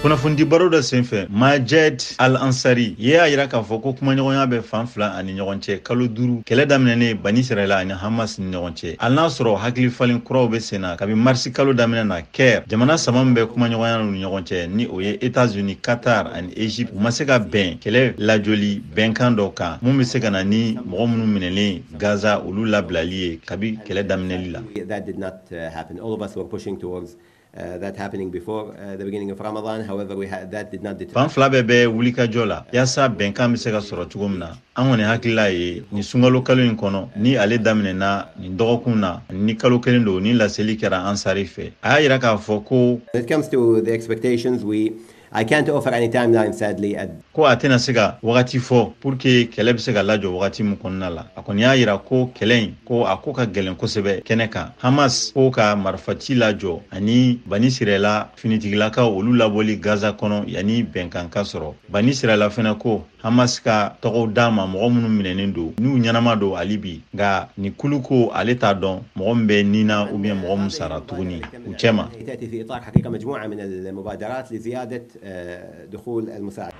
Kunnafonidi baro dɔ senfɛ, Majed Al Ansari ye y'a yira k'a fɔ ko kumaɲɔgɔnya bɛ fan fila ani ɲɔgɔn cɛ kalo 5 kɛlɛ daminɛnen Bani Sirayila ani Hamas ni ɲɔgɔn cɛ. Hali n'a sɔrɔ hakili falen kuraw bɛ sen na kabi marisi kalo daminɛ na Caire, jamana saba min bɛ kumaɲɔgɔnya ni ɲɔgɔn cɛ, ni o ye États-Unis, Qatar ani Égypte, u ma se ka bɛn kɛlɛ lajɔli bɛnkan dɔ kan mun bɛ se ka na ni mɔgɔ minnu minɛlen Gaza olu labilali ye kabi kɛlɛ daminɛli la. That did not happen. All of us were pushing towards that happening before the beginning of Ramadan. However, we had, that did not deter. Fan fila bɛɛ bɛ wulikajɔ la yaasa bɛnkan bɛ se ka sɔrɔ cogo min na. An kɔni hakilila ye nin sunkalo kalo in kɔnɔ, ni ale daminɛna nin dɔgɔkun na, ni kalo kelen don, ni laseli kɛra Ansari fɛ. A y'a yira k'a fɔ ko When it comes to the expectations, we I can't offer any timeline, sadly. At ko a tɛna se ka wagati fɔ pour que kɛlɛ bɛ se ka lajɔ wagati min kɔnɔna la. A kɔni y'a yira ko kɛlɛ in, ko a ko ka gɛlɛn kosɛbɛ kɛnɛ kan. Hamas ko ka marifaci lajɔ ani Bani Sirɛla finitigilakaw olu labɔli Gaza kɔnɔ yanni bɛnkan ka sɔrɔ. Bani Sirɛla fɛnɛ ko Hamas ka tɔgɔw d'a ma, mɔgɔ minnu minɛnen don, n'u ɲɛnama don hali bi. Nka nin kulu ko ale t'a dɔn mɔgɔ min bɛ nin na ou bien mɔgɔ min sara tuguni u cɛ ma. تأتي في إطار حقيقة مجموعة من المبادرات لزيادة دخول المساعدة.